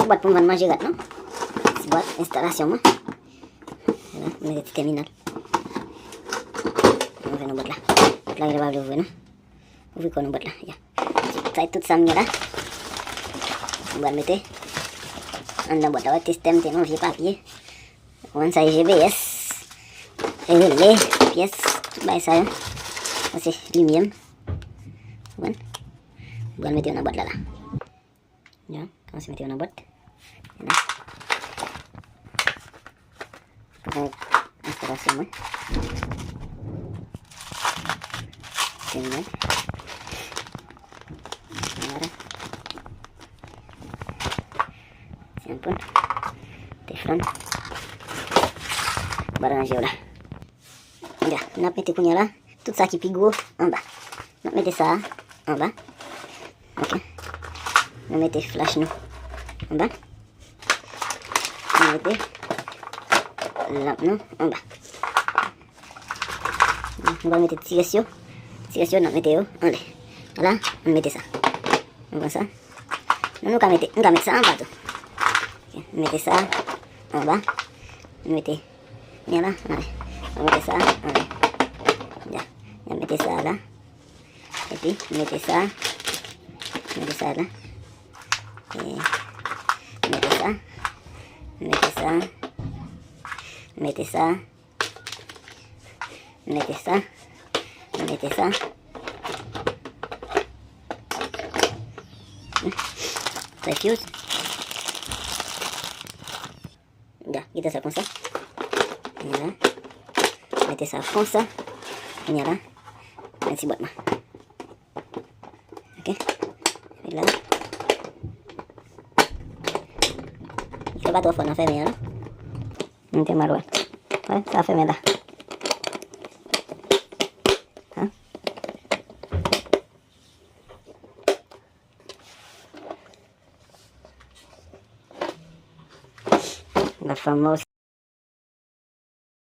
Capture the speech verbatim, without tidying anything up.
Bwat pou m vann manje rat non. Ti bwat enstalasyon mwen. Vwala, m mete ti tèminal. Ouvè non bwat la. Bwat la genlè pa vle ouvri non. Ouvri kò non bwat la. Ya. Sa e tout sa m gen la. M pral mete anndan bwat la. Wè, testè m te nan vye papye. Ou konn sa e G P S. Rele, pyès, tout bagay sa yo. Sa se limyè m. Ou konprann? M pral mete yo nan bwat la la. Ya, kòmanse mete yo nan bwat. La. Pou enstalasyon mwen. Tèminal. Vwala. Ti anpòl. Teflon. Ba ranje yo la. Ya, n ap mete kounye a la, tout sa ki pi gwo anba. N ap mete sa a anba. Ok. Nou mete flach nou anba. Nou mete lanp nou anba. Nou va mete ti rès yo. Ti rès yo, n ap mete yo anlè. Vwala, nou mete sa. Nou pran sa. Nou, nou ka mete, nou ka mete sa anba tou. Ok, nou mete sa anba. Nou mete N ap la, anlè. N ap mete sa, anlè. Ya. N ap mete sa la. Epi, mete sa. Mete sa la. E, mete sa. Mete sa. Mete sa. Mete sa. Mete sa. Sa fuse. Ya, kite sa konsa. Vwala. Mete sa konsa. Vwala. Mete ti bwat la. Ok. Vwala. Fè pa twò fò nan fèmen an, non. M te mal wè. Wè, sa fèmen la. Hein? La fameuse